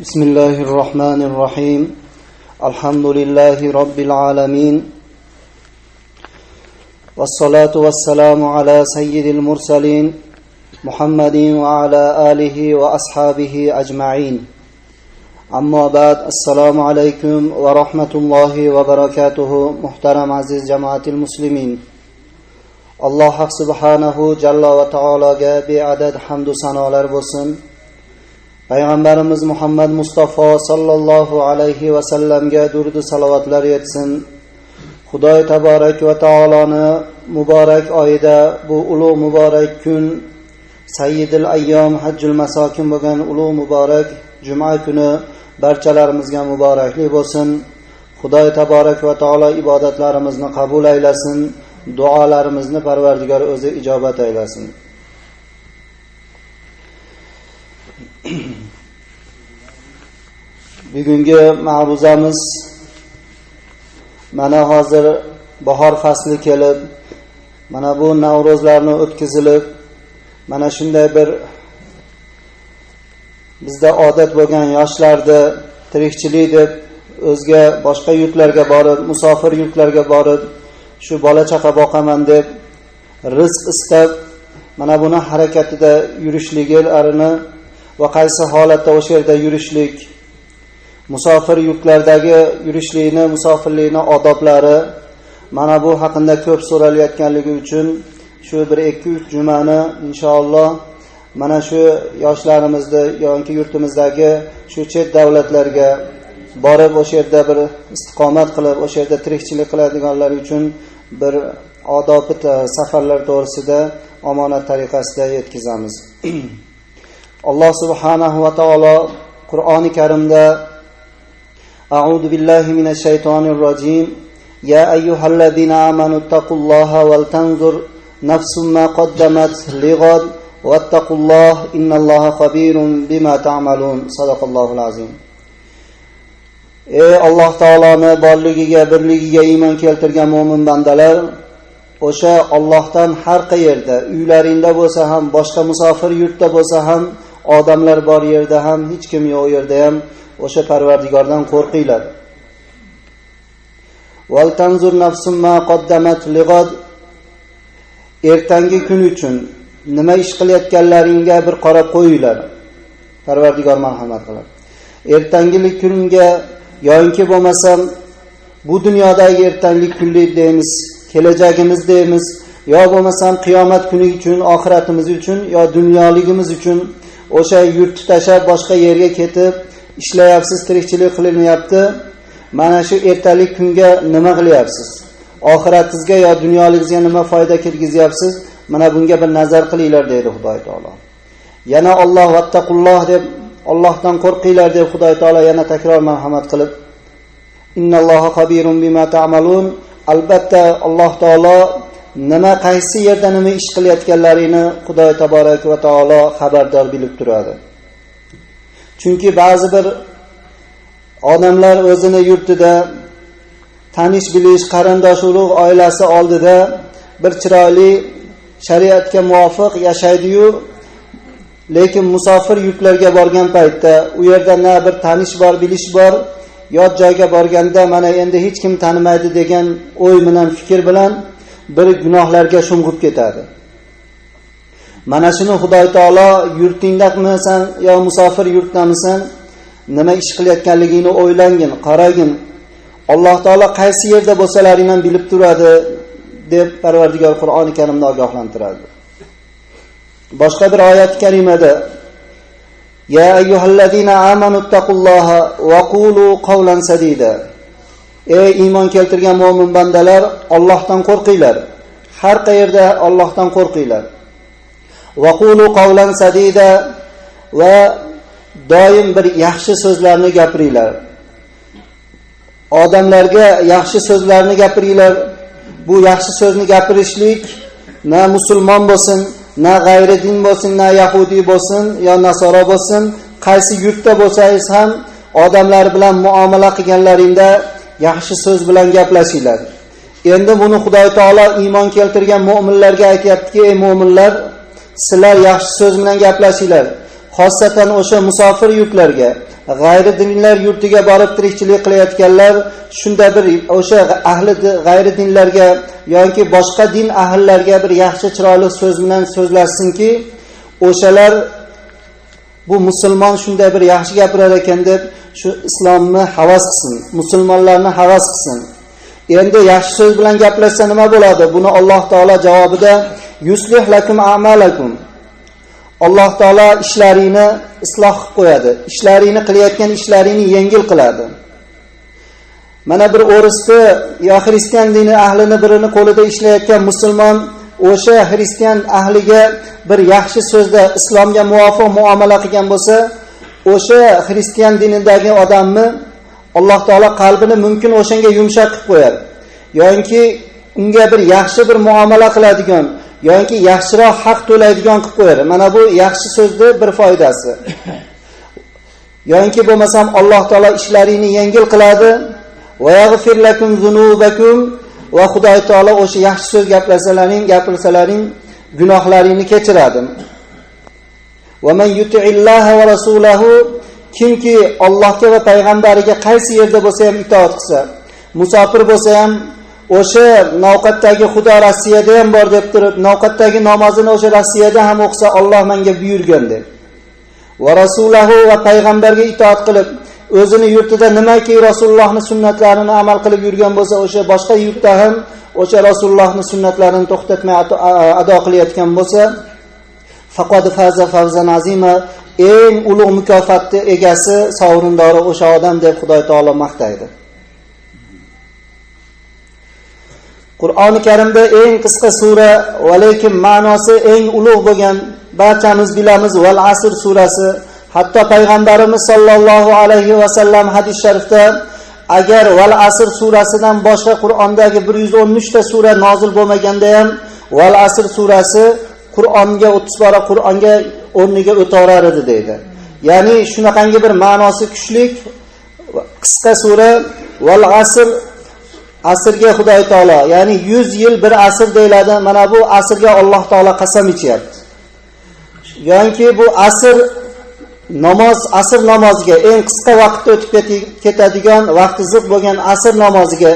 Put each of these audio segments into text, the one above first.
بسم الله الرحمن الرحيم. الحمد لله رب العالمين، والصلاة والسلام على سيد المرسلين محمد وعلى آله وأصحابه أجمعين. أما بعد، السلام عليكم ورحمة الله وبركاته. محترم عزيز جماعة المسلمين، Alloh subhanahu jalla va taologa beadad hamd va sanolar bo'lsin. Payg'ambarimiz Muhammad Mustafa sallallohu alayhi va sallamga durud salovatlar yetsin. Xudoy taborak va taoloni muborak oyida, bu ulug' muborak kun, Sayyidil ayyom hajjul masokin bo'lgan ulug' muborak juma kuni barchalarimizga muborakli bo'lsin. Xudoy taborak va taolo ibodatlarimizni qabul aylasin, duolarimizni Parvardigor o'zi ijobat aylasin. Bugungi ma'ruzamiz mana hozir bahor fasli kelib, mana bu Navro'zlarni o'tkazilib, mana shunday bir bizda odat bo'lgan yoshlarni tirikchilik deb o'zga boshqa yurtlarga borib, musofir yurtlarga borib, shu bola chaqa boqaman deb rizq istab mana buni harakatida yurishliklarini va qaysi holatda o'sha yerda yurishlik, musofir yurtlardagi yurishlikni, musofirlikni odoblari, mana bu haqida ko'p so'ralayotganligi uchun shu bir 2-3 jumani inshaalloh mana shu yoshlarimizni yoki yurtimizdagi shu chet davlatlarga borib o'sha yerda bir istiqomat qilib, o'sha yerda tirikchilik qiladiganlar uchun bir odobi safarlar to'g'risida omonat tariqasida yetkazamiz. Alloh subhanahu va taolo Qur'oni Karimda A'udhu billahi minash shaytonir rojim. Ya ayyuhallazina amanu taqulloha wal tanzur nafsum ma qaddamat lighad wattaqulloha innalloha xabirun bima ta'malun. Sadaqallohul azim. Ey Alloh taoloni borligiga, birligiga iymon keltirgan mo'min bandalar, o'sha Allohdan har qayerda, uylaringda bo'lsa ham, boshqa musofir yurtda bo'lsa ham, odamlar bor yerda ham, hech kim yo'q yerda ham o'sha Parvardigordan qo'rqinglar. Val tanzur nafsum ma qaddamat lighad. Ertangi kun uchun nima ish qilayotganlaringga bir qarab qo'yinglar. Parvardigor marhamat qiladi. Ertangi kunga yoinki bo'lmasam bu dunyodagi ertangi kunlik deymiz, kelajagimiz deymiz, yo bo'lmasam qiyomat kuni uchun, oxiratimiz uchun, yo dunyoligimiz uchun o'sha yurtni tashlab boshqa yerga ketib ishlayapsiz, tirikchilik qilinyapti. Mana shu ertalik kunga nima qilyapsiz? Oxiratingizga yo dunyoligingizga nima foyda kirgizyapsiz? Mana bunga bir nazar qilinglar deydi Xudoy taolo. Yana Alloh vattaqulloh deb, Allohdan qo'rqinglar deb Xudoy taolo yana takror marhamat qilib, innalloha xabirun bima ta'malun. Albatta Alloh taolo nima, qaysi yerda nima ish qilayotganlaringni Xudoy taborak va taolo xabardor bilib turadi. Chunki ba'zi bir odamlar o'zini yurtida tanish bilish, qarindosh urug' oilasi oldida bir chiroyli shariatga muvofiq yashaydi-yu, lekin musofir yurtlarga borgan paytda u yerda na bir tanish bor, bilish bor, yot joyga borganda mana endi hech kim tanimaydi degan o'y bilan, fikr bilan bir gunohlarga sho'ng'ib ketadi. Mana shuni Xudoy taolo yurtingdamisan yo musofir yurtdamisan, nima ish qilayotganligingni o'ylangin, qaragin. Alloh taolo qaysi yerda bo'lsalaring ham bilib turadi deb Parvardigor Qur'oni Karimda ogohlantiradi. Boshqa bir oyat karimada Ya ayyuhallazina amanu taqulloha va qulu qawlan sadida. Ey iymon keltirgan mo'min bandalar, Allohdan qo'rqinglar. Har qayerda Allohdan qo'rqinglar. Va qulu qawlan sadida, va doim bir yaxshi so'zlarni gapiringlar. Odamlarga yaxshi so'zlarni gapiringlar. Bu yaxshi so'zni gapirishlik na musulmon bo'lsin, na g'ayri din bo'lsin, na yahudi bo'lsin, yo nasoro bo'lsin, qaysi yurtda bo'lsangiz ham odamlar bilan muomala qilganlaringda yaxshi so'z bilan gaplashinglar. Endi buni Xudoy taolo iymon keltirgan mo'minlarga aytayaptiki, ey mo'minlar, sizlar yaxshi so'z bilan gaplashinglar. Xossatan o'sha musofir yurtlarga, g'ayri dinlar yurtiga borib tirikchilik qilayotganlar shunda bir o'sha ahli g'ayri dinlarga yoki boshqa din ahllariga bir yaxshi chiroyli so'z bilan so'zlashsinki, o'shalar bu musulmon shunday bir yaxshi gapirar ekan deb shu islomni havas qilsin, musulmonlarni havas qilsin. Endi yaxshi so'z bilan gaplashsa nima bo'ladi? Buni Alloh taolo javobida yuslih lakum a'malakum. Alloh taolo ishlaringni isloh qilib qo'yadi. Ishlaringni, qilayotgan ishlaringni yengil qiladi. Mana bir o'risni yo xristian dini ahlini birini qo'lida ishlayotgan musulmon o'sha xristian ahliga bir yaxshi so'zda islomga muvofiq muomala qilgan bo'lsa, o'sha xristian dinidagi odamni Alloh taolo qalbini mumkin o'shanga yumshoq qilib qo'yar. Yoki unga bir yaxshi bir muomala qiladigan, yoki yaxshiroq haq to'laydigan qilib qo'yar. Mana bu yaxshi so'zni bir foydasi. Yoki bo'lmasam Alloh taolo ishlaringni yengil qiladi. Va yaghfir lakum zunubakum, va Xudoy taolo o'sha yaxshi so'z gapirsalaring gunohlaringni kechiradi. Va man yuti'illaha va rasulahu, kimki Allohga va payg'ambariga qaysi yerda bo'lsa ham itoat qilsa, musofir bo'lsa ham o'sha navqatdagi Xudo Rossiyada ham bor deb turib, navqatdagi namozini o'sha Rossiyada ham o'qisa, Alloh menga buyurgan deb. Va rasulahu, va payg'ambarga itoat qilib, o'zini yurtida nimaki Rasulullohning sunnatlarini amal qilib yurgan bo'lsa, o'sha boshqa yurtda ham o'sha Rasulullohning sunnatlarini to'xtatmay ado qilayotgan bo'lsa, faqad faza fawzan azima, eng ulug' mukofotni egasi, sovrindori o'sha odam deb Xudoy taolo maqtaydi. Qur'oni Karimda eng qisqa sura va lekin ma'nosi eng ulug' bo'lgan barchamiz bilamiz Val Asr surasi. Hatto payg'ambarimiz sollallohu alayhi va sallam hadis sharifda agar Val Asr surasidan boshqa Qur'ondagi 113 ta sura nozil bo'lmaganda ham Val Asr surasi Qur'onga 30 bora Qur'onga o'rniga o'taverar edi deydi. Ya'ni shunaqangi bir ma'nosi kuchlik qisqa sura Val Asr. Asrga Xudoy taolo, ya'ni 100 yil bir asr deyiladi. Mana bu asrga Alloh taolo qasam ichyapti. Yoki bu asr namoz, asr namoziga eng qisqa vaqtda o'tib ketadigan, vaqti ziq bo'lgan asr namoziga.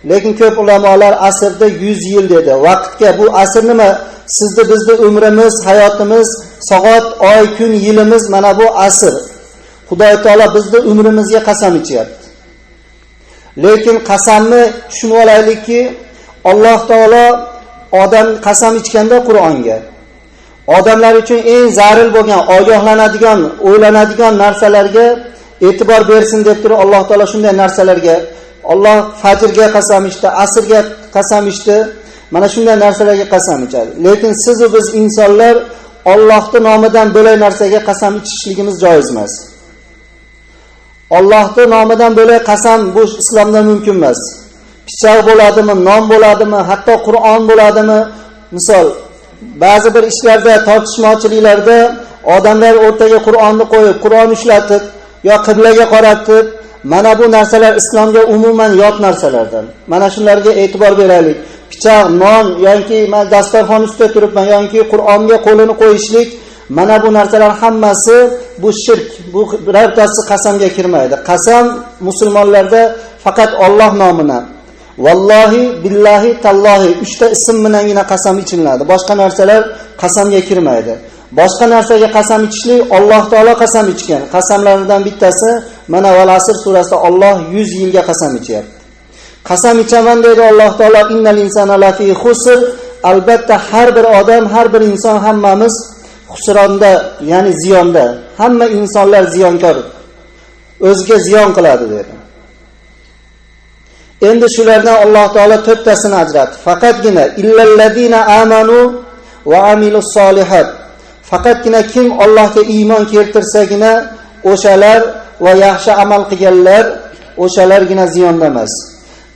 Lekin ko'p ulamolar asrda 100 yil dedi. Vaqtga bu asr nima? Sizni bizni umrimiz, hayotimiz, soat, oy, kun, yilimiz mana bu asr. Xudoy taolo bizni umrimizga qasam ichyapti. Lekin qasamni tushunib olaylikki, Alloh taolo odam qasam ichganda Qur'onga odamlar uchun eng zarur bo'lgan, ogohlanadigan, o'ylanadigan narsalarga e'tibor bersin deb turib Alloh taolo shunday narsalarga, Alloh fajrga qasam ichdi, asrga qasam ichdi, mana shunday narsalarga qasam ichadi. Lekin siz va biz insonlar Allohning nomidan bo'lak narsaga qasam ichishligimiz joiz emas. Allohning nomidan bo'lak qasam bu islomda mumkin emas. Pichoq bo'ladimi, non bo'ladimi, hatto Qur'on bo'ladimi? Misol, ba'zi bir ishlarda, tortishmovchiliklarda odamlar o'rtaga Qur'onni qo'yib, Qur'on ushlatib yo qiblaga qaratib, mana bu narsalar islomga umuman yot narsalardan. Mana shularga e'tibor beraylik. Pichoq, non yoki men dasturxon ustida turibman yoki Qur'onga qo'lini qo'yishlik, mana bu narsalar hammasi bu shirk, bu birortasi qasamga kirmaydi. Qasam musulmonlarda faqat Alloh nomidan, vallohi, billahi, tallohi uchta ism bilangina qasam ichiladi. Boshqa narsalar qasamga kirmaydi. Boshqa narsaga qasam ichishlik Alloh taolo qasam ichgan. Qasamlaridan bittasi mana Val Asr surasida Alloh 100 yilga qasam ichyapti. Qasam ichaman deydi Alloh taolo, innal insana lafi xusr. Albatta har bir odam, har bir inson, hammamiz xusronda, ya'ni ziyonda. Hamma insonlar ziyonkor. O'ziga ziyon qiladi dedi. Endi shulardan Alloh taolo to'rttasini ajratdi. Faqatgina illallazina amanu va amilus solihat. Faqatgina kim Allohga iymon keltirsagina o'shalar va yaxshi amal qilganlar, o'shalargina ziyonda emas.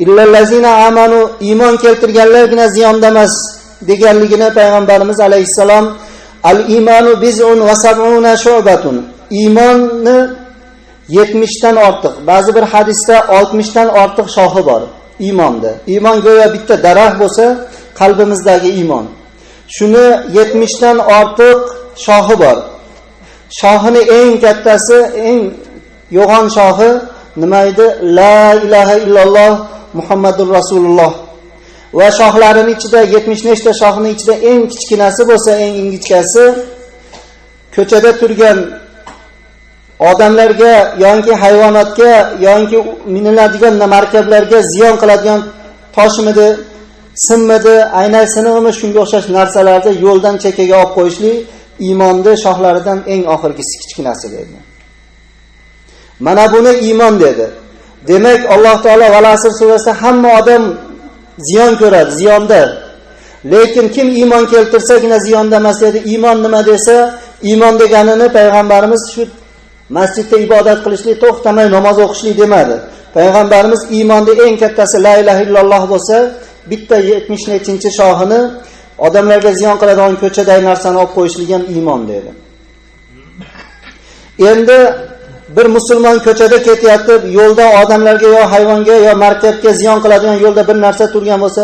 Illallazina amanu, iymon keltirganlargina ziyonda emas deganligini payg'ambarimiz alayhissalom al-iymanu biz'un va sab'una shu'batun. Iymonni 70 dan ortiq, ba'zi bir hadisda 60 dan ortiq shoxi bor iymonda. Iymon go'yo bitta daraxt bo'lsa, qalbimizdagi iymon. Shuni 70 dan ortiq shoxi bor. Shoxini eng kattasi, eng yo'g'on shoxi nima edi? La ilaha illalloh Muhammadur Rasululloh. Va shoxlarining ichida 70 nechta shoxning ichida eng kichkinasi bo'lsa, eng ingichkasi ko'chada turgan odamlarga yoki hayvonotga yoki miniladigan markablarga ziyon qiladigan toshmidi, simmidi, ayna sinig'imi, shunga o'xshash narsalarni yo'ldan chekkaga olib qo'yishlik iymonni shoxlaridan eng oxirgisi, kichkinasi dedi. Mana buni iymon dedi. Demak, Alloh taolo Val asr surasida hamma odam ziyon ko'radi, ziyonda. Lekin kim iymon keltirsagina ziyonda emas dedi. Iymon nima desa, iymon deganini payg'ambarimiz shu masjidda ibodat qilishlik, to'xtamay namoz o'qishlik demadi. Payg'ambarimiz iymonni eng kattasi la ilaha illalloh bo'lsa, bitta 70 nechinchi shoxini odamlarga ziyon qiladigan ko'chadagi narsani olib qo'yishlik ham iymon dedi. Endi bir musulmon ko'chada ketayotib, yo'lda odamlarga yo hayvonga yo markabga ziyon qiladigan yo'lda bir narsa turgan bo'lsa,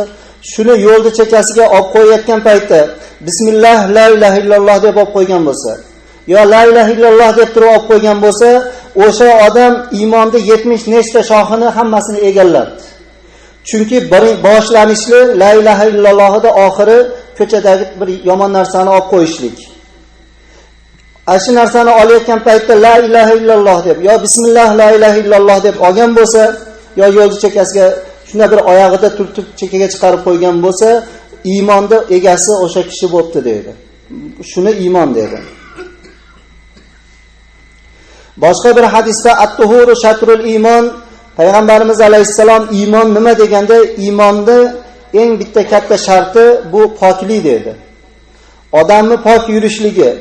shuni yo'lni chekkasiga olib qo'yayotgan paytda bismillah la ilaha illalloh deb olib qo'ygan bo'lsa, yo la ilaha illalloh deb turib olib qo'ygan bo'lsa, o'sha odam iymonni 70 nechta shoxini hammasini egallabdi. Chunki boshlanishli la ilaha illallohida oxiri ko'chadagi bir yomon narsani olib qo'yishlik. Shu narsani olayotgan paytda la ilaha illalloh deb yo bismillah la ilaha illalloh deb olgan bo'lsa, yo yo'lni chekkasiga shunda bir oyog'ida turtib chekkaga chiqarib qo'ygan bo'lsa, iymonni egasi o'sha kishi bo'pti deydi. Shuni iymon dedi. Boshqa bir hadisda at-tuhuru shatrul iymon, Payg'ambarimiz alayhissalom iymon nima deganda, iymonni eng bitta katta sharti bu poklik dedi. Odamni pok yurishligi,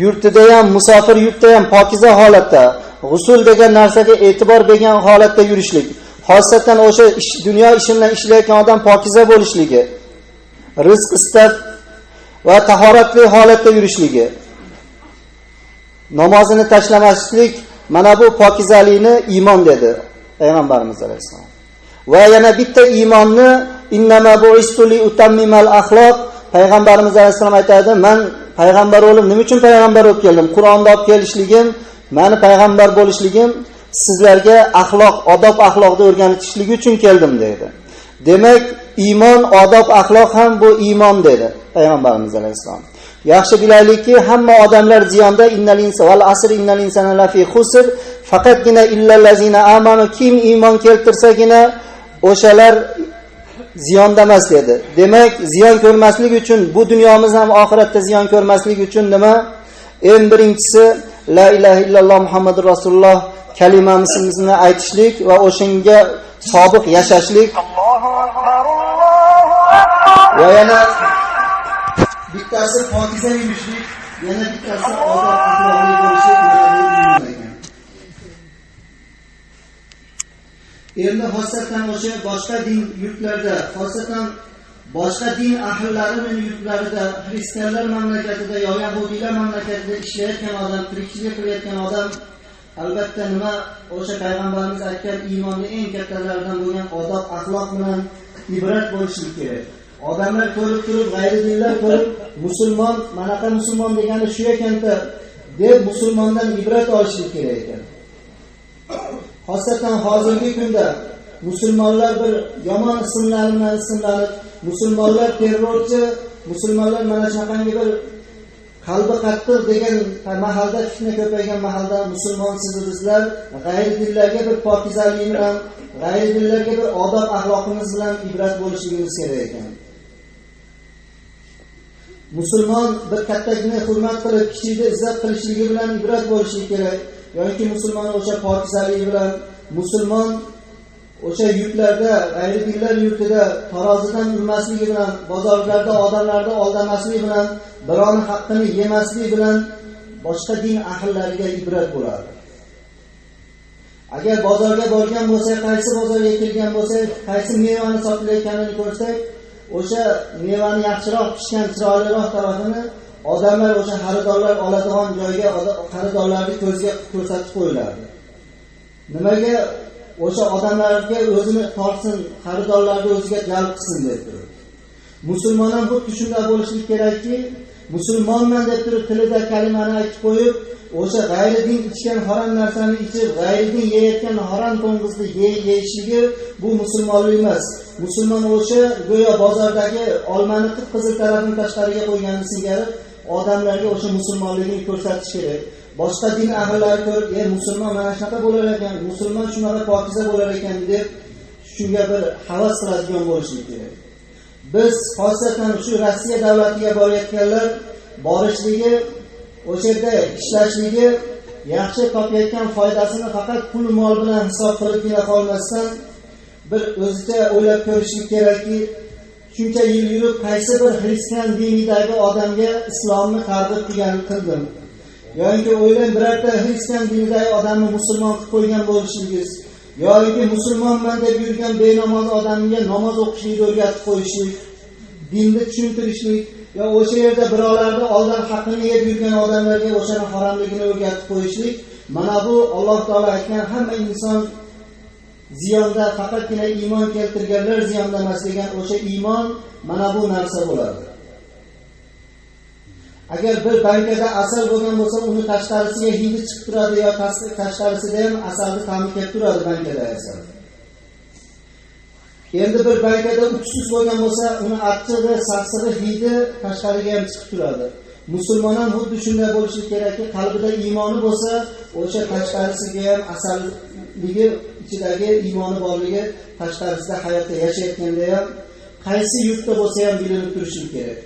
yurtida ham, musofir yurtda ham pokiza holatda, g'usul degan narsaga e'tibor bergan holatda yurishlik, xosatan o'sha dunyo ishi bilan ishlayotgan odam pokiza bo'lishligi, rizq istab va tahoratli holatda yurishligi, namozini tashlamaslik, mana bu pokizalikni iymon dedi Payg'ambarimiz alayhissalom. Va yana bitta iymonni innama bu'istu li utammimal axloq, Payg'ambarimiz alayhissalom aytadi, men payg'ambar bo'lib nima uchun payg'ambar bo'lib keldim? Qur'onni olib kelishligim, meni payg'ambar bo'lishligim sizlarga axloq, odob axloqni o'rgatishligi uchun keldim dedi. Demak, iymon, odob axloq ham bu iymon dedi Payg'ambarimiz alayhissalom. Yaxshi bilaylikki, hamma odamlar ziyonda, innal insana val asr innal insana lafi xusr, faqatgina illallazina amanu, kim iymon keltirsagina o'shalar ziyonda emas dedi. Demak, ziyon ko'rmaslik uchun bu dunyomiz ham oxiratda ziyon ko'rmaslik uchun nima? Eng birinchisi la ilaha illalloh Muhammadur Rasululloh kalimamizni aytishlik va o'shanga sobiq yashashlik. Va yana bittasi pokiza yurishlik, yana bittasi odob axloqli bo'lishlik, mana bu iymon ekan. Endi xosatan o'sha boshqa din yurtlarda, xosatan boshqa din ahllarining yurtlarida, xristianlar mamlakatida yo yahudiylar mamlakatida ishlayotgan odam, tirikchilik qilayotgan odam albatta nima o'sha payg'ambarimiz aytgan iymonning eng kattalaridan bo'lgan odob axloq bilan ibrat bo'lishi kerak. Odamlar ko'rib turib, g'ayri dinlar ko'rib, musulmon, manaqa musulmon degani shu ekanda deb musulmondan ibrat olishlik kerak ekan. Xosatan hozirgi kunda musulmonlar bir yomon ismlar bilan ismlanib, musulmonlar terrorchi, musulmonlar mana shunaqangi bir qalbi qattiq degan mahalda, fitna ko'paygan mahalda musulmon siz bizlar g'ayri dinlarga bir pokizalik bilan, g'ayri dinlarga bir odob axloqimiz bilan ibrat bo'lishimiz kerak ekan. Musulmon bir kattakni hurmat qilib, kichikni izzat qilishligi bilan ibrat bo'lishi kerak. Yoki musulmon o'sha pokizaligi bilan, musulmon o'sha yurtlarda, g'ayri dinlar yurtida tarozidan urmasligi bilan, bozorlarda odamlarni aldamasligi bilan, birovning haqqini yemasligi bilan boshqa din ahllariga ibrat bo'ladi. Agar bozorga borgan bo'lsak, qaysi bozorga kelgan bo'lsak, qaysi mevani sotilayotganini ko'rsak, o'sha mevani yaxshiroq pishgan, chiroyliroq tarafini odamlar o'sha xaridorlar oladigan joyga xaridorlarni ko'ziga ko'rsatib qo'yiladi. Nimaga? O'sha odamlarga o'zini tortsin, xaridorlarni o'ziga jalb qilsin deb turib. Musulmon ham xuddi shunday bo'lishi kerakki, Musulmonman deb turib tilida kalimani aytib qo'yib, o'sha g'ayri din ichgan harom narsani ichib, g'ayri din yeyotgan harom to'ng'izni yeyishligi bu musulmonlik emas. Musulmon o'sha go'yo bozordagi olmani qip-qizil tarafini tashqariga qo'ygani singari odamlarga o'sha musulmonligini ko'rsatish kerak. Boshqa din ahllari ko'rib, musulmon mana shunaqa bo'lar ekan, musulmon shunaqa pokiza bo'lar ekan deb shunga bir havas qiladigan bo'lishi kerak. Biz xosatan shu Rossiya davlatiga borayotganlar borishligi, o'sha yerda ishlashligi, yaxshi topayotgan foydasini faqat pul mol bilan hisob qilibgina qolmasdan bir o'zicha o'ylab ko'rishi kerakki, shuncha yil yurib qaysi bir xristian dinidagi odamga islomni targ'ib qilgan qildim. Yoki o'ylang, birorta xristian dinidagi odamni musulmon qilib qo'ygan bo'lishingiz, yoki musulmonman deb yurgan benamoz odamga namoz o'qishlikni o'rgatib qo'yishlik, dinni tushuntirishlik, yo o'sha yerda birovlarni oldan haqqini yeb yurgan odamlarga o'shani haromligini o'rgatib qo'yishlik, mana bu Alloh taolo aytgan hamma inson ziyonda, faqatgina iymon keltirganlar ziyonda emas degan o'sha iymon mana bu narsa bo'ladi. Agar bir bankada asal bo'lgan bo'lsa, uni tashqarisiga hidi chiqib turadi, yo tashqarisida ham asalni ta'mi kelib turadi bankada asal. Endi bir bankada uksus bo'lgan bo'lsa, uni achchig'i, sassig'i, hidi tashqariga ham chiqib turadi. Musulmon ham xuddi shunday bo'lishi kerakki, qalbida iymoni bo'lsa, o'sha tashqarisiga ham asalligi, ichidagi iymoni borligi tashqarisida hayotda yashayotganda ham, qaysi yurtda bo'lsa ham bilinib turishi kerak.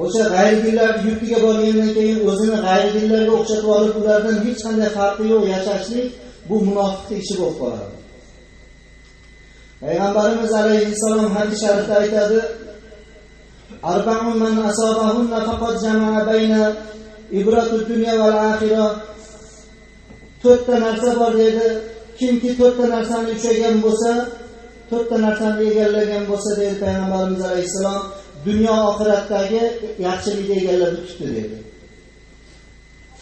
O'sha g'ayridinlar yurtiga borgandan keyin o'zini g'ayridinlarga o'xshatib olib, ulardan hech qanday farqi yo'q yashashlik bu munofiqning ishi bo'lib qoladi. Payg'ambarimiz alayhissalom hadis sharifda aytadi: Arba'un man asabahunna faqad jama'a bayna ibratud dunya val axira. To'rtta narsa bor dedi. Kimki to'rtta narsani ushlagan bo'lsa, to'rtta narsani egallagan bo'lsa dedi Payg'ambarimiz alayhissalom, dunyo oxiratdagi yaxshilikni egallab tutdi dedi.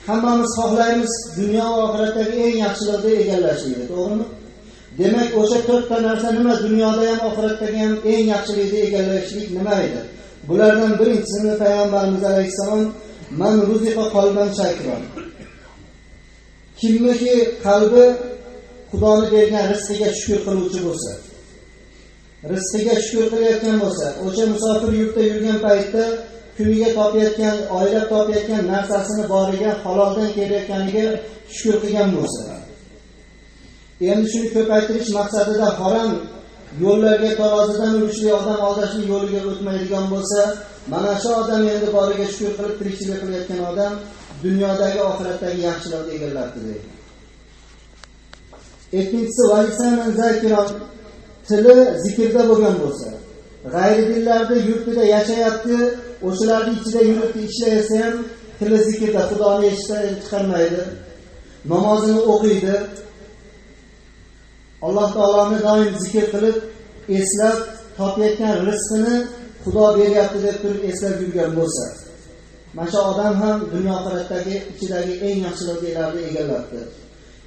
Hammamiz xohlaymiz dunyo va oxiratdagi eng yaxshilikni egallashlikni, to'g'rimi? Demak, o'sha to'rtta narsa nima? Dunyoda ham oxiratdagi ham eng yaxshilikni egallashlik nima edi? Bulardan birinchisini Payg'ambarimiz alayhissalom man ruziqa qalban shakiran. Kimniki qalbi Xudoni bergan rizqiga shukr qiluvchi bo'lsa, rizqiga shukr qilayotgan bo'lsa, o'sha musofir yurtda yurgan paytda kuniga topayotgan, oylab topayotgan narsasini boriga haloldan kelayotganiga shukr qilgan bo'lsa, endi shuni ko'paytirish maqsadida harom yo'llarga tarozidan urishli, odam aldashlik yo'liga o'tmaydigan bo'lsa, mana shu odam endi boriga shukr qilib tirikchilik qilayotgan odam dunyodagi oxiratdagi yaxshilikni egallabdi deydi. Ikkinchisi valisanan zakiron, tili zikrda bo'lgan bo'lsa, g'ayridinlarni yurtida yashayapti, o'shalarni ichida yuribdi, ishlayotsa ham tili zikrda, Xudoni eshidan chiqarmaydi, namozini o'qiydi, Alloh taoloni doim zikr qilib, eslab, topayotgan rizqini Xudo beryapti deb turib eslab yurgan bo'lsa, mana shu odam ham dunyo oxiratdagi ichidagi eng yaxshiliklarni egallabdi.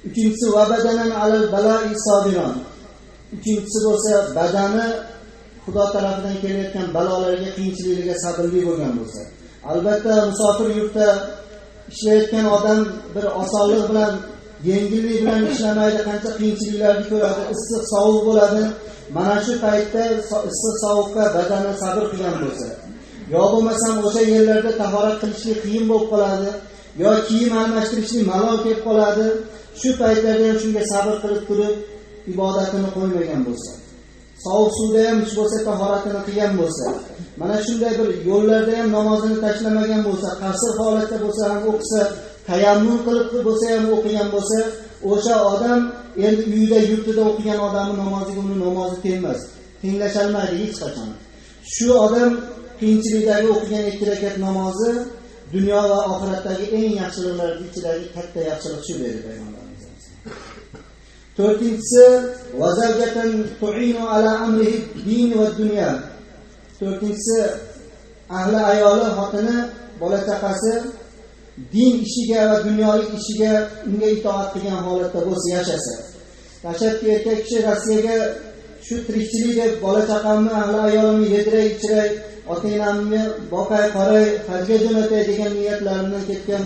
Uchinchisi va badanan alal bala'i sobiron. Uchinchisi bo'lsa badani Xudo tarafidan kelayotgan balolarga, qiyinchiliklarga sabrli bo'lgan bo'lsa. Albatta musofir yurtda ishlayotgan odam bir osonlik bilan, yengillik bilan ishlamaydi, qancha qiyinchiliklarni ko'radi, issiq sovuq bo'ladi. Mana shu paytda issiq sovuqqa badani sabr qilgan bo'lsa, yo bo'lmasam o'sha yerlarda tahorat qilishlik qiyin bo'lib qoladi, yo kiyim almashtirishlik malol kelib qoladi. Shu paytlarda ham shunga sabr qilib turib ibodatini qo'ymagan bo'lsa, sovuq suvda ham hech bo'lsa tahoratini qilgan bo'lsa, mana shunday bir yo'llarda ham namozini tashlamagan bo'lsa, qasr holatda bo'lsa ham o'qisa, tayammum qilib bo'lsa ham o'qigan bo'lsa, o'sha odam endi uyda yurtida o'qigan odamning namoziga uni namozi tengmas, tenglasholmaydi hech qachon. Shu odam qiyinchilikdagi o'qigan 2 rakat namozi dunyo va oxiratdagi eng yaxshiliklarning ichidagi katta yaxshilik shu dedi payg'ambarimiz. To'rtinchisi va zawjatan tu'inu ala amrihi din va dunya. To'rtinchisi ahli ayoli, xotini, bola chaqasi din ishiga va dunyolik ishiga unga itoat qilgan holatda bo'lsa yashasa. Tashabki erkak kishi Rossiyaga shu tirikchilik deb bola chaqamni, ahli ayolimni yediray, ichiray, ota-onamga boqay qaray hajga jo'natay degan niyatlarimdan ketgan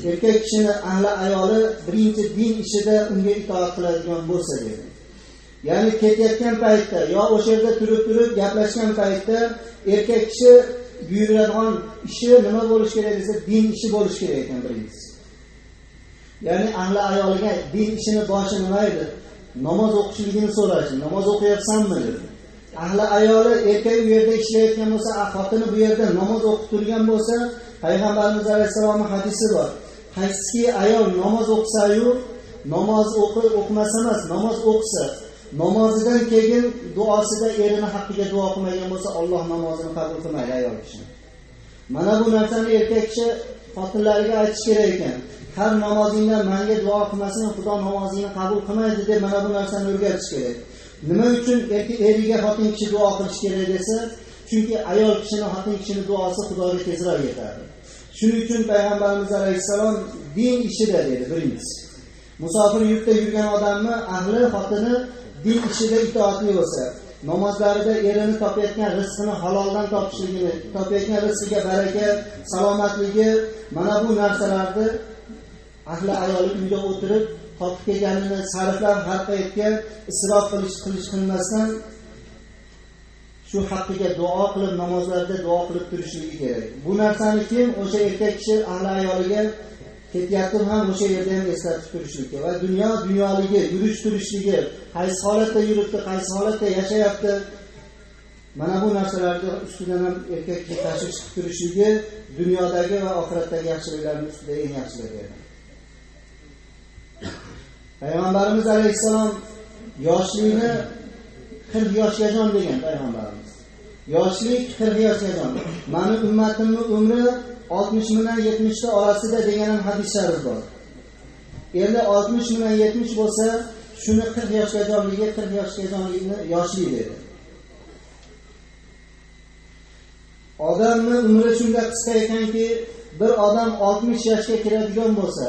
erkak kishini ahli ayoli birinchi din ishida unga itoat qiladigan bo'lsa dedi. Ya'ni ketayotgan paytda yo o'sha yerda turib gaplashgan paytda erkak kishi buyuradigan ishi nima bo'lish kerak desa, din ishi bo'lish kerak ekan birinchisi. Ya'ni ahli ayoliga din ishini boshi nima edi? Namoz o'qishligini so'rashi. Namoz o'qiyapsanmi dedi. Ahli ayoli erkak u yerda ishlayotgan bo'lsa, xotini bu yerda namoz o'qib turgan bo'lsa, Payg'ambarimiz alayhissalomning hadisi bor. Qaysiki ayol namoz o'qisa-yu, namoz o'qimasa emas, namoz o'qisa, namozidan keyin duosida erini haqqiga duo qilmagan bo'lsa, Alloh namozini qabul qilmaydi ayol kishini. Mana bu narsani erkak kishi xotinlariga aytish kerak ekan. Har namozingda menga duo qilmasang, Xudo namozingni qabul qilmaydi deb mana bu narsani o'rgatish kerak. Nima uchun eriga xotin kishi duo qilish kerak desa, chunki ayol kishini, xotin kishini duosi Xudoga tezroq yetadi. Shuning uchun Payg'ambarimiz alayhissalom din ishida dedi birinchisi. Musofir yurtda yurgan odamni ahli xotini din ishida itoatli bo'lsa, namozlarida erini topayotgan rizqini haloldan topishligini, topayotgan rizqiga baraka, salomatligi, mana bu narsalarni ahli ayoli uyda o'tirib topib kelganini sarflab har qayerga isrof qilish qilmasdan shu haqqiga duo qilib, namozlarda duo qilib turishligi kerak. Bu narsani kim o'sha erkak kishi ahli ayoliga ketyapti ham o'sha yerda ham eslatib turishligi va dunyo dunyoligi, yurish turishligi, qaysi holatda yuribdi, qaysi holatda yashayapti, mana bu narsalarni ustidan ham erkak kishi tashvish qilib turishligi dunyodagi va oxiratdagi yaxshiliklarning ustida eng yaxshilari edi. Payg'ambarimiz alayhissalom yoshlikni 40 yoshgacha degan payg'ambarimiz. Yoshlik 40 yoshgacha. Meni ummatimning umri 60 bilan 70 ta orasida degan ham hadis sharif bor. Endi 60 bilan 70 bo'lsa, shuni 40 yoshgachaligi, 40 yoshgachaligini yoshlik dedi. Odamning umri shunday qisqa ekanki, bir odam 60 yoshga kiradigan bo'lsa,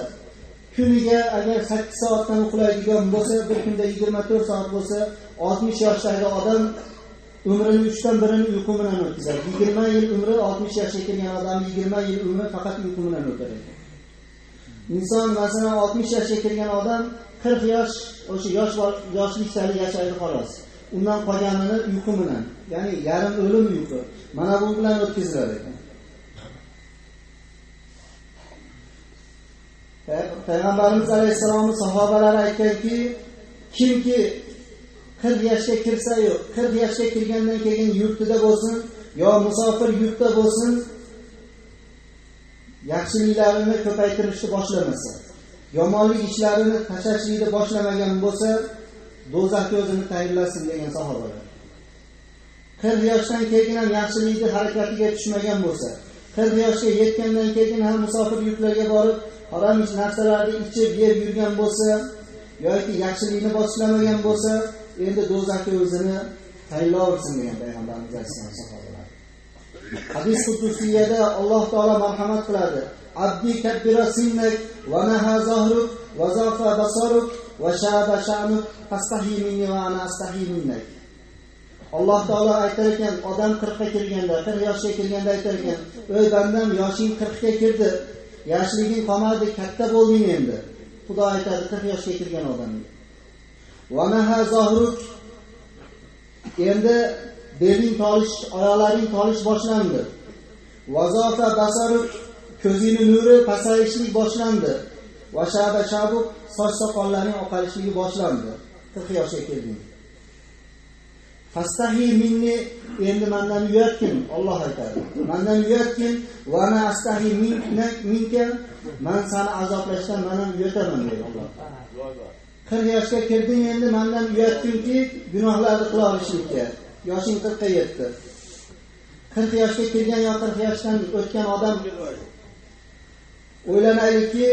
kuniga agar 8 soatdan uxlaydigan bo'lsa, bir kunda 24 soat bo'lsa, 60 yoshdagi odam umrini 3dan birini uyqu bilan o'tkazadi. 20 yil umri 60 yoshga kirgan odam 20 yil umri faqat uyqu bilan o'tar ekan. Inson masalan 60 yoshga kirgan odam 40 yosh o'sha yoshlik sari yashaydi xolos. Undan qolganini uyqu bilan, ya'ni yarim o'lim uyqu. Mana bu bilan o'tkazilar ekan. Payg'ambarimiz alayhissalomning sahobalari aytganki, kimki 40 yoshga kirsa-yu, 40 yoshga kirgandan keyin yurtida bo'lsin yo musofir yurtda bo'lsin, yaxshiliklarini ko'paytirishni boshlamasa, yomonlik ishlarini tashlashlikni boshlamagan bo'lsa, do'zaxga o'zini tayyorlasin degan sahobalar. 40 yoshdan keyin ham yaxshilikni harakatiga tushmagan bo'lsa, 40 yoshga yetgandan keyin ham musofir yurtlarga borib harom narsalarni ichib yeb yurgan bo'lsa yoki yaxshilikni boshlamagan bo'lsa, endi do'zaxga o'zini tayyorlasin degan payg'ambarimiz alayhissalom sahobalar. Hadis qudusiyada Alloh taolo marhamat qiladi. Abdi kabbira sinnak va naha zahruk va zafa basaruk va shaba sha'nuk fastahi minni va ana astahi minnak. Alloh taolo aytar ekan, odam 40 ga kirganda, 40 yoshga kirganda aytar ekan, "Ey bandam, yoshing 40 ga kirdi. Yoshliging qolmadi, katta bo'lding endi." Xudo aytadi 40 yoshga kirgan odamga. Va naha zahruk, endi beling tolish, oyoqlaring tolish boshlandi. Va zafa basaruk, ko'zingning nuri pasayishlik boshlandi. Va shaba shabuk, soch soqollaring oqarishligi boshlandi. 40 yoshga kelding. Fastahi minni, endi mendan uyatgin, Alloh aytadi. Mendan uyatgin, va ana astahi minka, men seni azoblashdan men ham uyataman deydi Alloh. 40 yoshga kirding, endi mendan uyatginki, gunohlarni qila olishlikka. Yoshing 40 ga yetdi. 40 yoshga kirgan yo 40 yoshdan o'tgan odam o'ylanaylikki,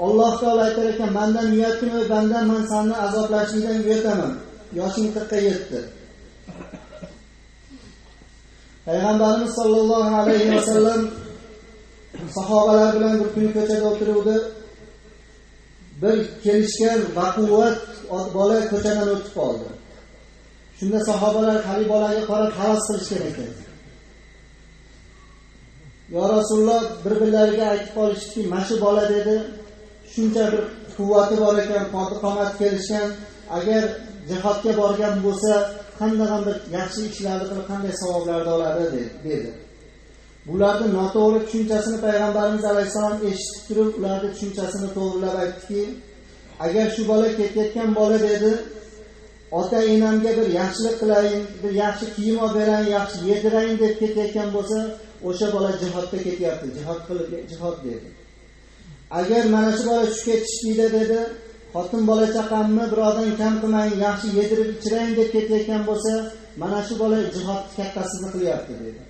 Alloh taolo aytar ekan, mendan uyatgin, ey bandam, men seni azoblashlikdan uyataman. Yoshing 40 ga yetdi. Payg'ambarimiz sollallohu alayhi vasallam sahobalar bilan bir kun ko'chada o'tiruvdi. Bir kelishgan baquvvat bola ko'chadan o'tib qoldi. Shunda sahobalar hali bolaga qarab havas qilishgan ekan. "Yo Rasululloh, bir-birlariga aytib qolishdiki, mana shu bola dedi, shuncha bir quvvati bor ekan, qodi qomat kelishgan, agar jihodga borgan bo'lsa, qanday bir yaxshi ishlarni qilib, qanday savoblarni oladi" dedi. Bularni noto'g'ri tushunchasini payg'ambarimiz alayhissalom eshitib turib, ularni tushunchasini to'g'rilab aytdiki, agar shu bola ketayotgan bola dedi, ota enamga bir yaxshilik qilayin, bir yaxshi kiyim olib berayin, yaxshi yedirayin deb ketayotgan bo'lsa, o'sha bola jihodga ketyapti, jihod qilib jihod dedi. Agar mana shu bola shu ketishlikda dedi, xotin bola chaqamni birovdan kam qilmayin, yaxshi yedirib ichirayin deb ketayotgan bo'lsa, mana shu bola jihod kattasini qilyapti dedi.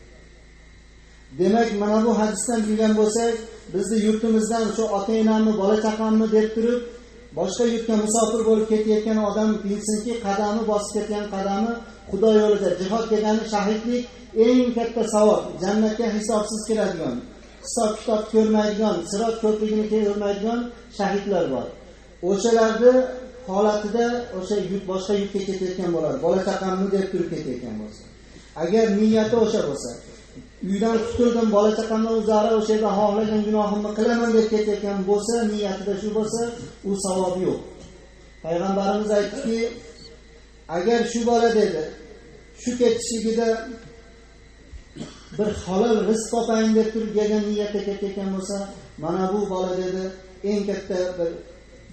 Demak, mana bu hadisdan bilgan bo'lsak, bizni yurtimizdan shu ota enamni, bola chaqamni deb turib boshqa yurtga musofir bo'lib ketayotgan odam bilsinki, qadami bosib ketgan qadami Xudo yo'lida jihod degani shahidlik eng katta savob, jannatga hisobsiz kiradigan, hisob kitob ko'rmaydigan, sirot ko'prigini ko'rmaydigan shahidlar bor. O'shalarni holatida o'sha yurt boshqa yurtga ketayotgan bo'ladi, bola chaqamni deb turib ketayotgan bo'lsa. Agar niyati o'sha bo'lsa, uydan qutuldim, bola chaqamdan uzara o'sha yerda xohlagan gunohimni qilaman deb ketayotgan bo'lsa, niyatida shu bo'lsa, u savob yo'q. Payg'ambarimiz aytdiki, agar shu bola dedi, shu ketishligida bir halol rizq topayin deb turib degan niyatda ketayotgan bo'lsa, mana bu bola dedi, eng katta bir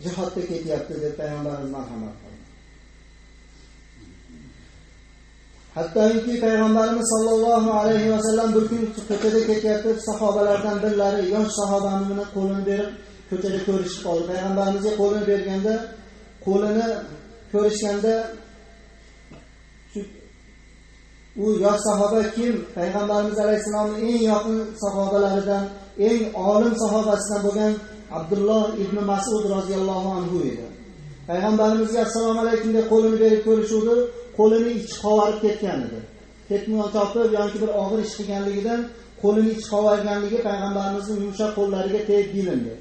jihodga ketyapti deb payg'ambarimiz marhamat qildi. Hattoki payg'ambarimiz sollallohu alayhi vasallam bir kun ko'chada ketyapti, sahobalardan birlari yosh sahobani qo'lini berib ko'chada ko'rishib qoldi. Payg'ambarimizga qo'lini berganda, qo'lini ko'rishganda u yosh sahoba kim? Payg'ambarimiz alayhissalomning eng yaqin sahobalaridan, eng olim sahobasidan bo'lgan Abdulloh ibn Mas'ud roziyallohu anhu edi. Payg'ambarimizga assalomu alaykum deb qo'lini berib ko'rishuvdi, qo'lini ichi qovarib ketgan edi. Ketmon topib yoki bir og'ir ish qilganligidan qo'lini ichi qovarganligi payg'ambarimizning yumshoq qo'llariga tegib bilindi.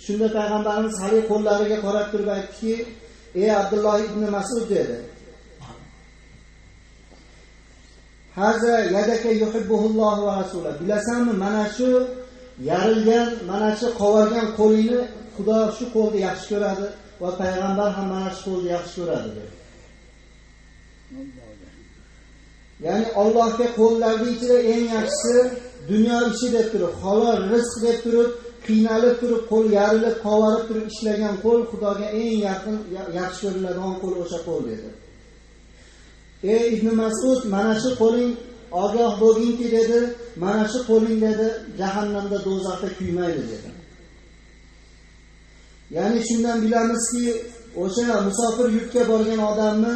Shunda payg'ambarimiz hali qo'llariga qarab turib aytdiki, "Ey Abdulloh ibn Mas'ud" dedi. "Haza yadaka yuhibbuhullohu va rasuluhu." Bilasanmi, mana shu yarilgan, mana shu qovargan qo'lingni Xudo shu qo'lni yaxshi ko'radi va payg'ambar ham mana shu qo'lni yaxshi ko'radi dedi. Ya'ni Allohga qo'llarning ichida eng yaxshisi dunyo ishi deb turib, halol rizq deb turib, qiynalib turib, qo'l yarilib, qovarib turib ishlagan qo'l Xudoga eng yaqin, yaxshi ko'riladigan qo'l o'sha qo'l dedi. Ey Ibn Mas'ud, mana shu qo'ling ogoh bo'lginki dedi, mana shu qo'ling dedi, jahannamda, do'zaxda kuymaydi dedi. Ya'ni shundan bilamizki, o'sha musofir yurtga borgan odamni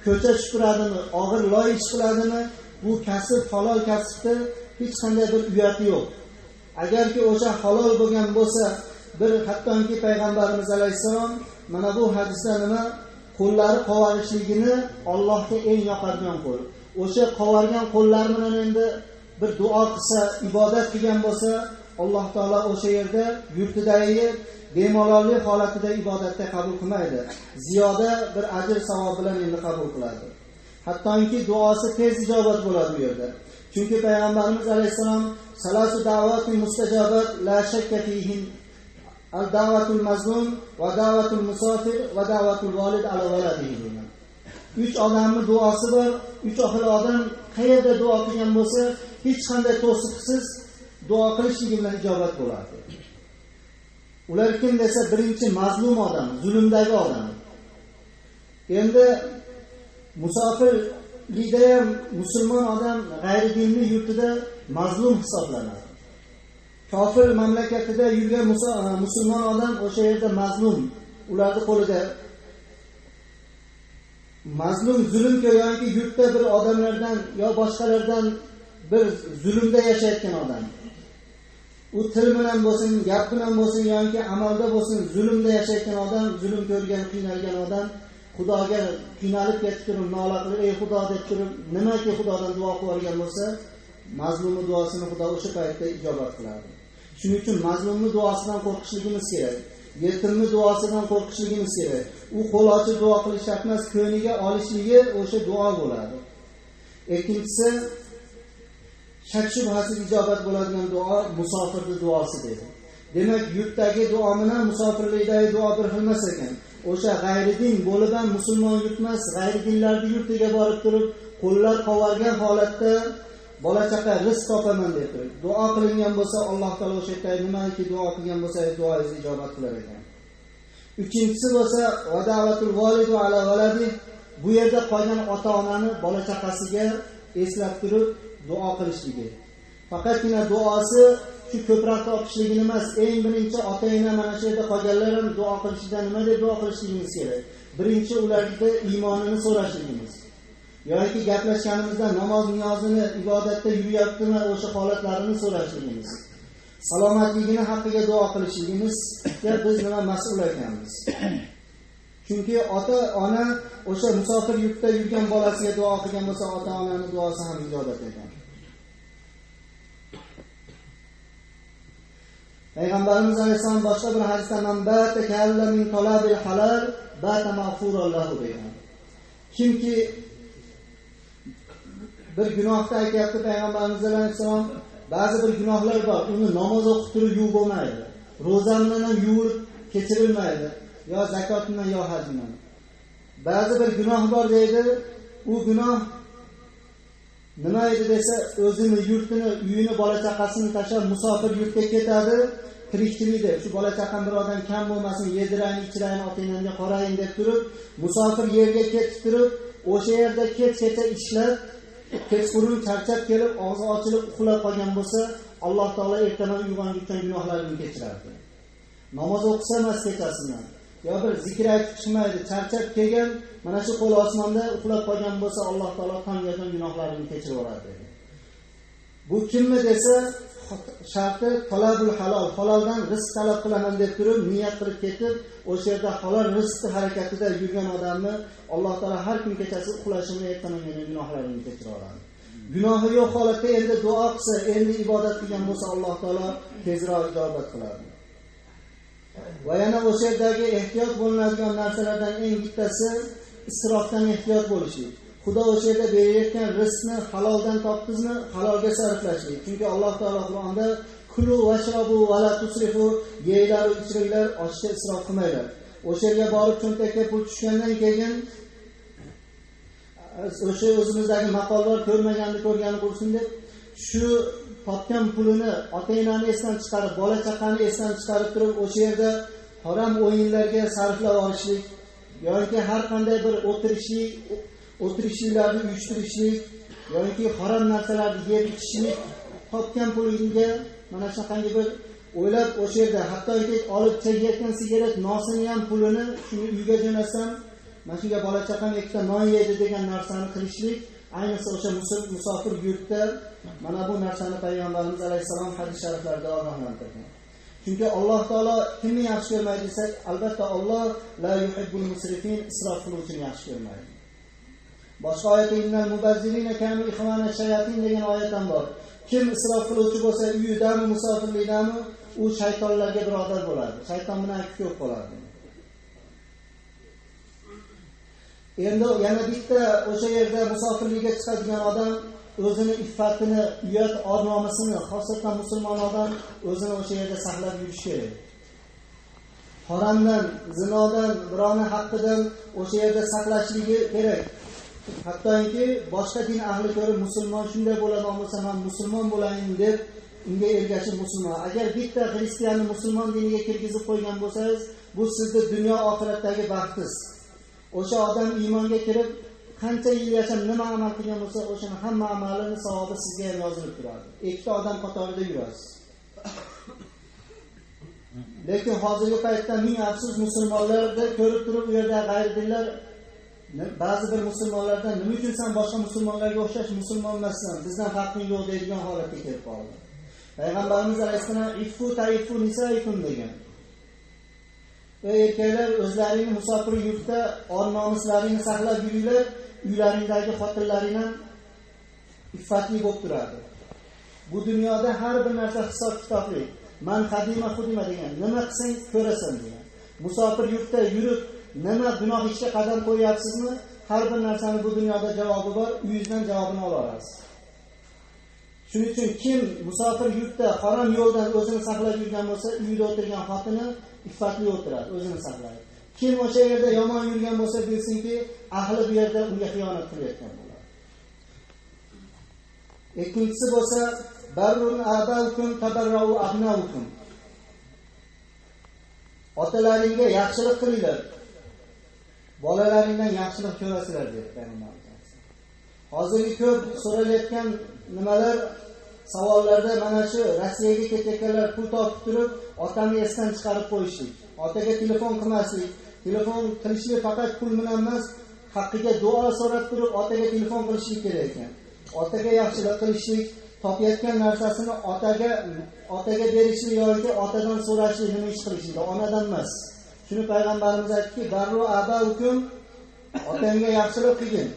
ko'cha supuradimi, og'ir loy ish qiladimi, bu kasb halol kasbda hech qanday bir uyati yo'q. Agarki o'sha halol bo'lgan bo'lsa, bir hattoki payg'ambarimiz alayhissalom mana bu hadisda nima qo'llari qovarishligini Allohga eng yoqadigan qo'l. O'sha qovargan qo'llar bilan endi bir duo qilsa, ibodat qilgan bo'lsa, Alloh taolo o'sha yerda yurtidagi bemalollik holatida ibodatda qabul qilmaydi. Ziyoda bir ajr savob bilan endi qabul qiladi. Hattoki duosi tez ijobat bo'ladi u yerda. Chunki payg'ambarimiz alayhissalom salasu da'vatin mustajabat la shakka fihin al-da'vatul mazlum va da'vatul musafir va da'vatul valid ala waladihi degan. 3 odamning duosi bor. 3 xil odam qayerda duo qilgan bo'lsa, hech qanday to'siqsiz duo qilishligi bilan ijobat bo'ladi. Ular kim desa, birinchi mazlum odam, zulmdagi odam. Endi musofirlikda ham musulmon odam g'ayridinli yurtida mazlum hisoblanadi. Kofir mamlakatida yurgan musulmon odam o'sha yerda mazlum, ularning qo'lida mazlum zulm ko'rganki, yurtda bir odamlardan yo boshqalardan bir zulmda yashayotgan odam. U til bilan bo'lsin, gap bilan bo'lsin yoki amalda bo'lsin, zulmda yashayotgan odam, zulm ko'rgan, qiynalgan odam Xudoga qiynalib ketib turib, nola qilib, ey Xudo deb turib, nimaki Xudodan duo qilib olgan bo'lsa, mazlumning duosini Xudo o'sha paytda ijobat qiladi. Shuning uchun mazlumning duosidan qo'rqishligimiz kerak. Yetimning duosidan qo'rqishligimiz kerak. U qo'l ochib duo qilish shart emas, ko'niga olishligi o'sha duo bo'ladi. Ikkinchisi, Shak shubhasiz ijobat bo'ladigan duo musofirning duosi dedi. Demak, yurtdagi duo bilan musofirlikdagi duo bir xil emas ekan. O'sha g'ayridin bo'lib ham musulmon yurtmas, g'ayridinlarning yurtiga borib turib, qo'llar qovargan holatda bola chaqa rizq topaman deb turib duo qilingan bo'lsa, Alloh taolo o'sha yerda nimaki duo qilgan bo'lsa, duoingizni ijobat qilar ekan. Uchinchisi bo'lsa, vada'vatul volidu ala valadi, bu yerda qolgan ota-onani bola chaqasiga eslab turib duo qilishligi. Faqatgina duosi shu ko'proq topishligini emas, eng birinchi ota-ona mana shu yerda qolganlar ham duo qilishida nima deb duo qilishligimiz kerak? Birinchi ularga iymonini so'rashligimiz. Yoki gaplashganimizda namoz niyozini, ibodatda yuryaptimi, o'sha holatlarini so'rashligimiz. Salomatligini haqqiga duo qilishligimizga biz nima mas'ul ekanmiz. Chunki ota-ona o'sha musofir yurtda yurgan bolasiga duo qilgan bo'lsa, ota-onaning duosi ham ijobat ekan. Payg'ambarimiz alayhisalom boshqa bir hadisda man bata kalla min talabil halal bata maghfuran lahu degan. Kimki bir gunohda aytayapti Payg'ambarimiz alayhisalom, ba'zi bir gunohlar bor, uni namoz o'qib turib yuvib bo'lmaydi. Ro'za bilan ham yuvib kechirilmaydi, yo zakot bilan yo haj bilan. Ba'zi bir gunoh bor deydi, u gunoh nima edi desa, o'zini yurtini, uyini, bola chaqasini tashlab musofir yurtga ketadi, tirikchilik deb, shu bola chaqam bir odam kam bo'lmasin, yedirayin, ichirayin, ota-onamga qarayin deb turib, musofir yerga ketib turib, o'sha yerda kechgacha ishlab, kechqurun charchab kelib, og'zi ochilib uxlab qolgan bo'lsa, Alloh taolo ertaman uyg'onguncha gunohlarini kechiradi. Namoz o'qisa emas kechasidan, yo bir zikr aytib chiqmaydi, charchab kelgan, mana shu qo'li osmonda uxlab qolgan bo'lsa, Alloh taolo tonggacha gunohlarini kechirib yuboradi dedi. Bu kimmi desa, sharti talabul halol, haloldan rizq talab qilaman deb turib, niyat qilib ketib, o'sha yerda halol rizq harakatida yurgan odamni Alloh taolo har kun kechasi uxlashini ertaman gunohlarini kechirib yuboradi. Gunohi yo'q holatda endi duo qilsa, endi ibodat qilgan bo'lsa, Alloh taolo tezroq ijobat qiladi. Va yana o'sha yerdagi ehtiyot bo'linadigan narsalardan eng bittasi isrofdan ehtiyot bo'lishlik. Xudo o'sha yerda berayotgan rizqni haloldan topdingizmi, halolga sarflashlik. Chunki Alloh taolo Qur'onda kulu vashrabu va la tusrifu, yeylar, ichiringlar, oshga isrof qilmanglar. O'sha yerga borib cho'ntakka pul tushgandan keyin o'sha o'zimizdagi maqollar ko'rmaganni ko'rgani qursin deb shu topgan pulini ota-onani esdan chiqarib, bola chaqani esdan chiqarib turib o'sha yerda harom o'yinlarga sarflab olishlik yoki har qanday bir o'tirishliklarni uyushtirishlik yoki harom narsalarni yeb ichishlik, topgan puliga mana shunaqangi bir o'ylab o'sha yerda hattoki olib chekayotgan sigaret nosini ham pulini shuni uyga jo'natsam, mana shunga bola chaqam ikkita non yeydi degan narsani qilishlik, ayniqsa o'sha musofir yurtda mana bu narsani Payg'ambarimiz alayhissalom hadis shariflarida ogohlantirgan. Chunki Alloh taolo kimni yaxshi ko'rmaydi desak, albatta Alloh la yuhibbul musrifin, isrof qiluvchini yaxshi ko'rmaydi. Boshqa oyatda innal mubazzirina kanu ikhwana shayatin degan oyat ham bor. Kim isrof qiluvchi bo'lsa, uyidami, musofirlikdami, u shaytonlarga birodar bo'ladi. Shayton bilan ko'p qoladi. Endi yana bitta o'sha yerda musofirlikka chiqadigan odam o'zini iffatini, uyat or-nomusini, xosatan musulmon odam o'zini o'sha yerda saqlab yurish kerak. Haromdan, zinodan, birovning haqqidan o'sha yerda saqlashligi kerak. Hattoki boshqa din ahli ko'rib musulmon shunday bo'ladigan bo'lsa, men musulmon bo'layin deb unga ergashib musulmon. Agar bitta xristianni musulmon diniga kirgizib qo'ygan bo'lsangiz, bu sizni dunyo oxiratdagi baxtingiz. O'sha odam iymonga kirib qancha yil yashab nima amal qilgan bo'lsa, o'shani hamma amalini savobi sizga ham yozilib turadi. Ikkita odam qatorida yurasiz. Lekin hozirgi paytda ming afsus musulmonlarda ko'rib turib u yerda g'ayridinlar ba'zi bir musulmonlardan nima uchun sen boshqa musulmonlarga o'xshash musulmon emassan, bizdan farqing yo'q deydigan holatga kelib qoldi. Payg'ambarimiz alayhissalom iffu taifu nisaikum degan. Ey erkaklar, o'zlaringni musofir yurtda or-nomuslaringni saqlab yuringlar, uylaringdagi xotinlaring ham iffatli bo'lib turadi. Bu dunyoda har bir narsa hisob-kitobli. Man xadima xudima degan, nima qilsang ko'rasan degan. Musofir yurtda yurib nima gunoh ishga qadam qo'yapsizmi? Har bir narsani bu dunyoda javobi bor, uyingizdan javobini ola olasiz. Shuning uchun kim musofir yurtda harom yo'ldan o'zini saqlab yurgan bo'lsa, uyda o'tirgan xotini iffatli o'tiradi, o'zini saqlaydi. Kim o'sha yerda yomon yurgan bo'lsa, bilsinki, ahli bu yerda unga xiyonat qilayotgan bo'ladi. Ikkinchisi bo'lsa, barrun abaukum tabarrau abnaukum. Otalaringga yaxshilik qilinglar. Bolalaringdan yaxshilik ko'rasizlar dedi payg'ambarimiz. Hozirgi ko'p so'ralayotgan nimalar savollarda mana shu Rossiyaga ketayotganlar pul topib turib, otani esdan chiqarib qo'yishlik, otaga telefon qilmaslik, telefon qilishlik faqat pul bilan emas, haqqiga duo so'rab turib otaga telefon qilishlik kerak ekan. Otaga yaxshilik qilishlik, topayotgan narsasini otaga berishlik yoki otadan so'rashlik, nima ish qilishlik, onadan emas. Shuni payg'ambarimiz aytdiki, barru abaukum, otangga yaxshilik qilgin.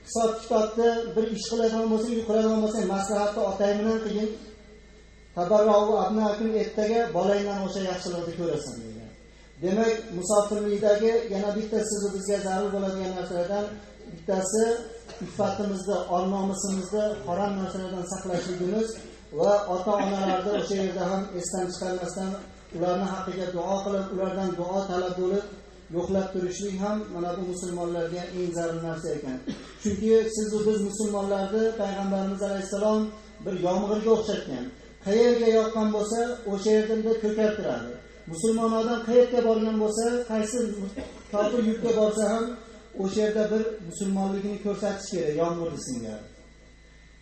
Hisob kitobda bir ish qiladigan bo'lsang, qiladigan bo'lsang, maslahatni otang bilan qilgin. Tabarrau abnaukum, ertaga bolangdan o'sha yaxshilikni ko'rasan degan. Demak, musofirlikdagi yana bitta sizni bizga zarur bo'ladigan narsalardan bittasi iffatimizni, or-nomusimizni harom narsalardan saqlashligimiz va ota-onalarni o'sha yerda ham esdan chiqarmasdan ularning haqqiga duo qilib, ulardan duo talab bo'lib yo'qlab turishlik ham mana bu musulmonlarga eng zarur narsa ekan. Chunki siz va biz musulmonlarni payg'ambarimiz alayhissalom bir yomg'irga o'xshatgan. Qayerga yoqqan bo'lsa, o'sha yerda ko'kartiradi. Musulmon odam qayerga borgan bo'lsa, qaysi kofir yurtga borsa ham o'sha yerda bir musulmonligini ko'rsatish kerak, yomg'ir singari.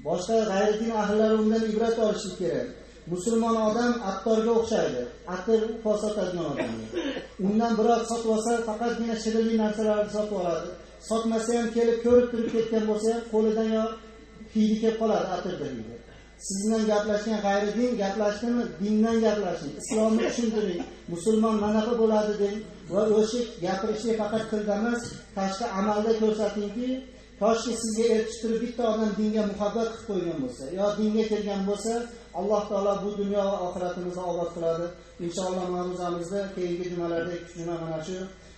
Boshqa g'ayridin ahllari undan ibrat olishi kerak. Musulmon odam attorga o'xshaydi, atir sotadigan odamga. Undan biror sotib olsa, faqatgina shirinli narsalarni sotib oladi. Sotmasa ham kelib ko'rib turib ketgan bo'lsa, qo'lidan yo hidi kelib qoladi, atirda hidi. Siz bilan gaplashgan g'ayridin gaplashdimi, dindan gaplashing, islomni tushuntiring, musulmon manaqa bo'ladi deng va o'sha gapirishni faqat tilda emas, tashqi amalda ko'rsatingki, toshki sizga ertishtirib bitta odam dinga muhabbat qilib qo'ygan bo'lsa, yo dinga kelgan bo'lsa, Alloh taolo bu dunyo va oxiratimizni obod qiladi. Inshaalloh ma'ruzamizda keyingi jumalarda ikki juma mana shu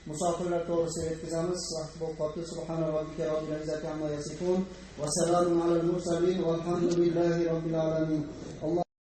musofirlar to'g'risida yetkazamiz. Vaqt bo'lib qoldi. Subhana robbika robbil izzati amma yasifun va salamun alal mursalin valhamdulillahi robbil alamin. Alloh